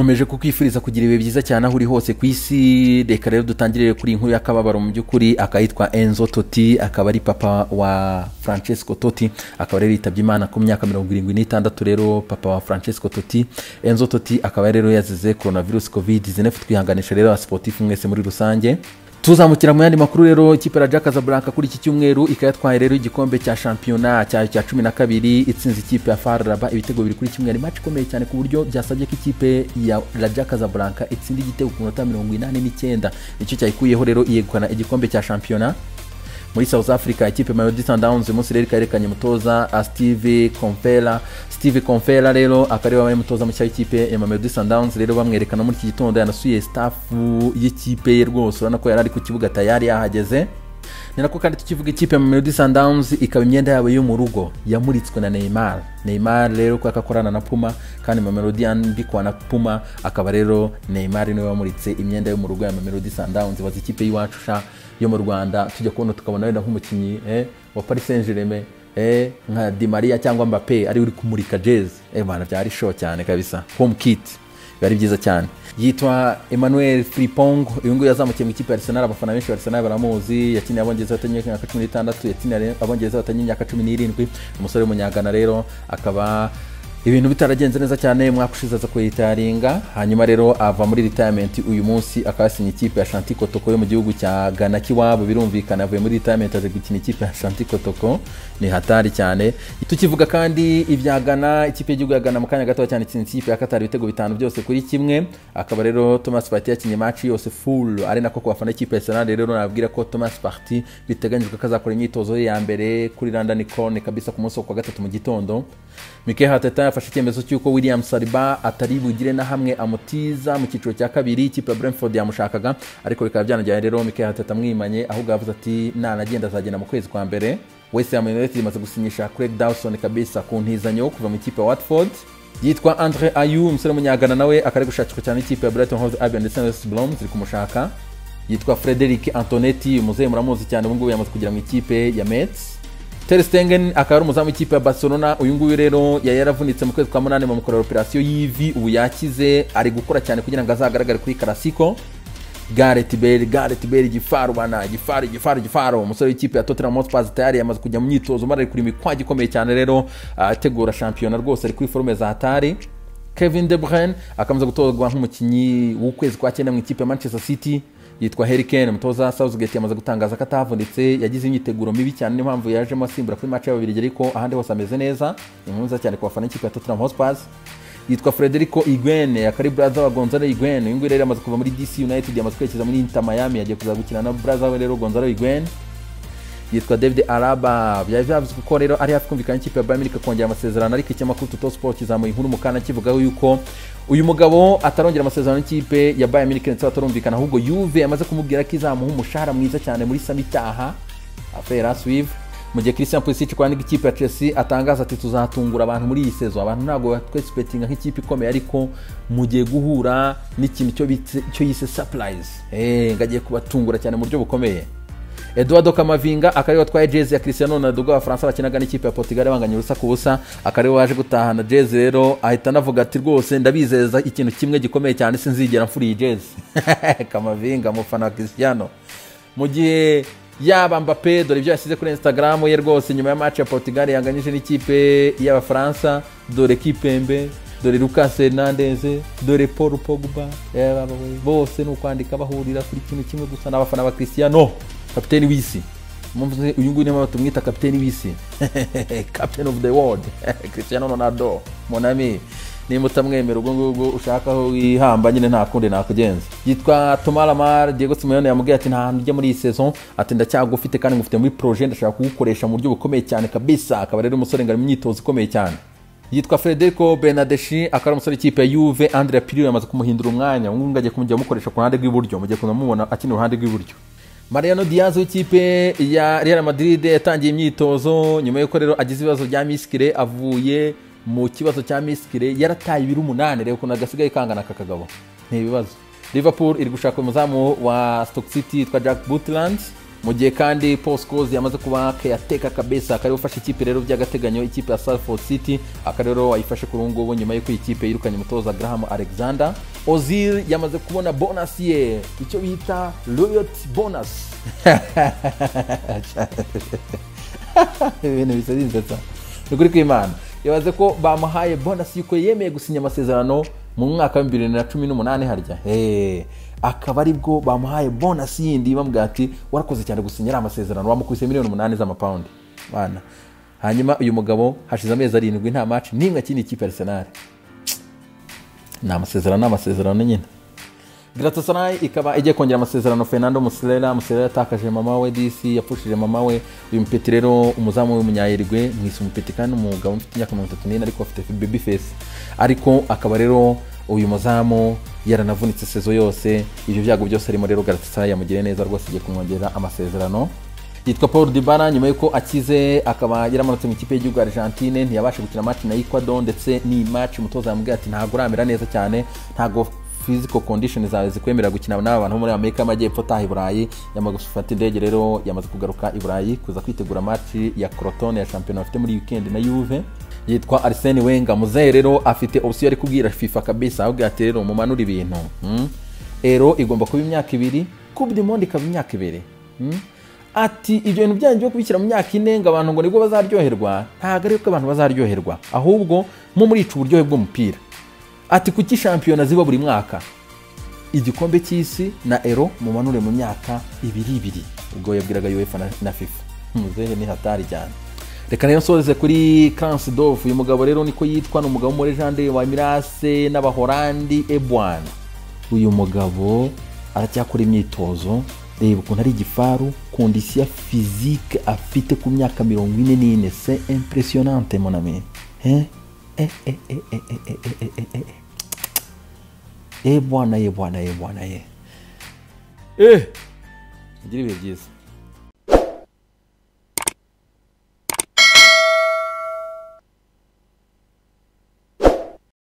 Nkomeje kukwifuriza kugira ibihe byiza cyane aho uri hose ku isi. Reka rero dutangirire kuri inkuru y'akababaro mu by'ukuri. Akayitwa Enzo Totti, akaba ari papa wa Francesco Totti, akaba rero yitabye Imana ku myaka 76. Rero papa wa Francesco Totti, Enzo Totti, akaba rero yazize coronavirus COVID-19. Twihanganisha rero sportif mwese muri rusange. Tuzamukira mu yandi makuru rero, ikipe ya Raja Casablanca kuri iki cyumweru ikaba yatwaye rero igikombe cya shampiyona cyayo cya 12, itsinze ikipe ya FAR Rabat ibitego 2-1. Ni match ikomeye cyane ku buryo byasabye ko ikipe ya Raja Casablanca itsinda igitego ku minota 89, nicyo cyayikuyeho rero yegukana igikombe cya shampiyona. Muri South Africa, ikipe Mamelodi Sundowns uyu munsi rero ikayerekanye umutoza Steve Komphela. Steve Komphela rero akaba ariwe wabaye umutoza mushya w'ikipe ya Mamelodi Sundowns. Rero bamwerekana muri iki gitondo, yanasuye staff y'ikipe ye rwose, urabona ko yari ari ku kibuga tayari yahageze. Ni nako kandi tukivuga ikipe ya Mamelodi Sundowns, ikaba imyenda yabo yo mu rugo yamuritswe na Neymar. Neymar rero kuko akorana na Puma, kandi Mamelodi yambikwa na Puma, akaba rero Neymar niwe wamuritse imyenda yo mu rugo ya Mamelodi Sundowns. Baza ikipe y'iwacu sha yo mu Rwanda, tujya kubona tukabona wenda nk'umukinnyi wa Paris Saint-Germain, nka Di Maria cyangwa Mbappe, ari uri kumurika jezi, bana byari show cyane kabisa, home kit biba ari byiza cyane. Yitwa Emmanuel Frimpong, uyu nguyu yazamukiye mu ikipe ya Arsenal, abafana benshi ba Arsenal baramuzi. Yakiniye Abongereza batanye imyaka 16, yakiniye Abongereza batanye imyaka 17. Umusore w'umunyagana rero akaba ibintu bitaragenze neza cyane umwaka ushize aza kuyitaringa, hanyuma rero ava muri retirement. Uyu munsi akaba yasinye ikipe ya Ashanti Kotoko yo mu gihugu cya Ghana kiwabo. Birumvikana avuye muri retirement aje gukina ikipe ya Ashanti Kotoko, ni hatari cyane. Tukivuga kandi ibya Ghana, ikipe y'igihugu ya Ghana mu kanya gato cyane itsinze ikipe ya Qatar ibitego 5-1. Akaba rero Thomas Partey yakinye match yose full. Ari nako ku bafana ikipe ya Arsenal rero nababwira ko Thomas Partey biteganyijwe ko azakora imyitozo ye ya mbere kuri London Colney kabisa ku munsi wo kuwa gatatu mu gitondo. Mikel Arteta yafashe icyemezo cy'uko William Saliba atari bugire na hamwe amutiza mu cyiciro cya kabiri. Ikipe ya Brentford yamushakaga, ariko bikaba byanajyanye rero Mikel Arteta amwimanye, ahubwo yavuze ati nanagenda azagenda mu kwezi kwa mbere. West Ham United imaze gusinyisha Craig Dawson kabisa ku ntizanyo kuva mu ikipe ya Watford. Yitwa Andre Ayew, umusore w'umunyagana, nawe akaba ari gushakishwa cyane ikipe ya Brighton Hove Albion ndetse na West Brom ziri kumushaka. Yitwa Frederic Antonetti, umuzehe muramuzi cyane, ubu ngubu yamaze kugera mu ikipe ya Metz. Ter Stegen akaba ari umuzamu w'ikipe ya Barcelona. Uyu nguyu rero yari yaravunitse mu kwezi kwa munani, bamukorera operasiyo y'ivi, ubu yakize, ari gukora cyane kugira ngo azagaragare kuri Clasico. Gareth Bale, Gareth Bale, igifaru bana, igifaru, igifaru, igifaru, umusore w'ikipe ya Tottenham Hotspur tayari yamaze kujya mu myitozo, mara ari kuri mikwaji ikomeye cyane rero ategura shampiyona rwose, ari kuri forme za hatari. Kevin De Bruyne akamaze gutorwa nk'umukinnyi w'ukwezi kwa cyenda mu ikipe ya Manchester City. Yitwa Harry Kane, umutoza Southgate yamaze gutangaza ko atavunitse, yagize imyiteguro mibi cyane, niyo mpamvu yajemo asimbura kuri match y'Ababiligi, ariko ahandi hose ameze neza. Ni inkuru nziza cyane ku bafana b'ikipe ya Tottenham Hotspur. Yitwa Federico Higuain, akari brother wa Gonzalo Higuain. Uyu nguyu rero yamaze kuva muri DC United, yamaze kwerekeza muri Inter Miami, yagiye kuza gukina na brother we rero Gonzalo Higuain. Yitwa David Alaba, byari byavuzwe ko rero ari hafi kumvikana n'ikipe ya Bayern Munich kongera amasezerano, ariko ikinyamakuru Tuttosport kizamuye inkuru mu kana kivugaho yuko uyu mugabo atarongera amasezerano n'ikipe ya Bayern Munich ndetse batarumvikana, ahubwo Juve yamaze kumubwira ko izamuha umushahara mwiza cyane muri summer itaha. Affaire à suivre. Mu gihe Christian Pulisic kwandika ikipe ya Chelsea atangaza ati tuzatungura abantu muri iyi saison, abantu ntabwo batwexpectinga nk'ikipe ikomeye, ariko mugiye guhura n'ikintu cyo yise surprise, ngagiye kubatungura cyane mu buryo bukomeye. Eduardo Camavinga akaba ariwe watwaye jezi ya Cristiano Ronaldo ubwo Abafaransa bakinaga n'ikipe ya Portugal banganya 0-0, akaba ariwe waje gutahana jezi. Rero ahita anavuga ati rwose ndabizeza ikintu kimwe gikomeye cyane, sinzigera mfura iyi jezi. Camavinga, umufana wa Cristiano. Mu gihe yaba Mbappe, dore ibyo yashyize kuri Instagram ye rwose nyuma ya match ya Portugal yanganyije n'ikipe y'Abafaransa. Dore Kimpembe, dore Lucas Hernandez, dore Paul Pogba, bose ni ukwandika bahurira kuri kintu kimwe gusa, n'abafana ba Cristiano, kapiteni w'isi. Uyu nguyu niyo tumwita kapiteni w'isi, captain of the world, Cristiano Ronaldo, mon ami. Nimba utamwemera ubwo ngubwo ushaka aho wihamba nyine, nta kundi nakugenza. Yitwa Thomas Lemar, Diego Simeone yamubwiye ati nta hantu ujya muri iyi saison, ati ndacyagufite kandi ngufite muri projet, ndashaka kugukoresha mu buryo bukomeye cyane kabisa. Akaba rero umusore ngo ari mu myitozo ikomeye cyane. Yitwa Federico Bernardeschi, akaba ari umusore w'ikipe ya Juve. Andrea Pirlo yamaze kumuhindura umwanya, ubu ngubu agiye kumujya amukoresha ku ruhande rw'iburyo, mugiye kumubona akina uruhande rw'iburyo. Mariano Diaz w'ikipe ya Real Madrid yatangiye imyitozo nyuma y'uko rero agize ibibazo bya muscle, avuye mu kibazo cya muscle, yarataye ibiro 8. Reba ukuntu agasigaye kangana aka kagabo, ni ibibazo. Liverpool iri gushaka umuzamu wa Stoke City yitwa Jack Butland. Mu gihe kandi Paul Scholes yamaze kuba caretaker kabisa, akaba ufashe ikipe rero by'agateganyo, ikipe ya Salford City, akaba rero ayifashe kuri ubu ngubu nyuma y'uko iyi kipe yirukanye umutoza Graham Alexander. Ozil yamaze kubona bonus ye, icyo bita loyalty bonus. Ibintu bisa binsetsa, ni ukuri kw'Imana. Yabaze ko bamuhaye bonus yuko yemeye gusinya amasezerano mu mwaka wa 2018 harya. Hey, akaba aribwo bamuhaye bonus yindi, bamubwira ati warakoze cyane gusinya ariya amasezerano, bamukubise miliyoni 8 z'amapawundi bana. Hanyuma uyu mugabo hashize amezi 7 nta match n'imwe akina ikipe ya Arsenal. Ni amasezerano, ni amasezerano nyine. Galatasaray ikaba igiye kongera amasezerano Fernando Muslera. Muslera yatakaje mama we disi, yapfushije mama we. Uyu mupeti rero, umuzamu w'umunyayerigwe, mwise umupeti kandi umugabo ufite imyaka 34 ariko afite baby face, ariko akaba rero uyu muzamu yaranavunitse saison yose, ibyo byago byose arimo. Rero Galatasaray yamugiriye neza rwose, igiye kumwongerera amasezerano. Yitwa Paul Dybala, nyuma yuko akize akaba yaramanutse mu ikipe y'igihugu Argentine, ntiyabasha gukina match na Ecuador, ndetse ni match umutoza yamubwiye ati ntabwo uramera neza cyane, ntabwo physical condition zawe zikwemerera gukina n'aba bantu bo muri Amerika y'Amajyepfo, taha i Burayi. Yamaze gufata indege rero, yamaze kugaruka i Burayi kuza kwitegura match ya Crotone ya shampiyona bafite muri weekend na Juve. Yitwa Arsene Wenger, muzehe rero afite option, ari kubwira FIFA kabisa, ahubwo ati rero mumanure ibintu, Euro igomba kuba imyaka 2, Coupe du Monde ikaba imyaka 2. Ati ibyo bintu byanyu byo kubishyira mu myaka 4 ngo abantu ngo nibwo bazaryoherwa, ntabwo ari uko abantu bazaryoherwa, ahubwo mu murica uburyohe bw'umupira. Ati kuki shampiyona ziba buri mwaka? Igikombe cy'isi na Euro mumanure mu myaka 2 2. Ubwo yabwiraga UEFA na FIFA. Muzehe ni hatari cyane. Reka rero nsoreze kuri Clarence Seedorf. Uyu mugabo rero niko yitwa, ni umugabo muri legende wa Milan n'Abahorandi. Ebwana, uyu mugabo aracyakora imyitozo, reba ukuntu ari igifaru, condition physique afite ku myaka 44, c'est impressionnante mon ami, hein. Eh eh eh eh eh eh eh eh eh eh, bwana ye, bwana ye, bwana ye, eh, gira ibihe byiza.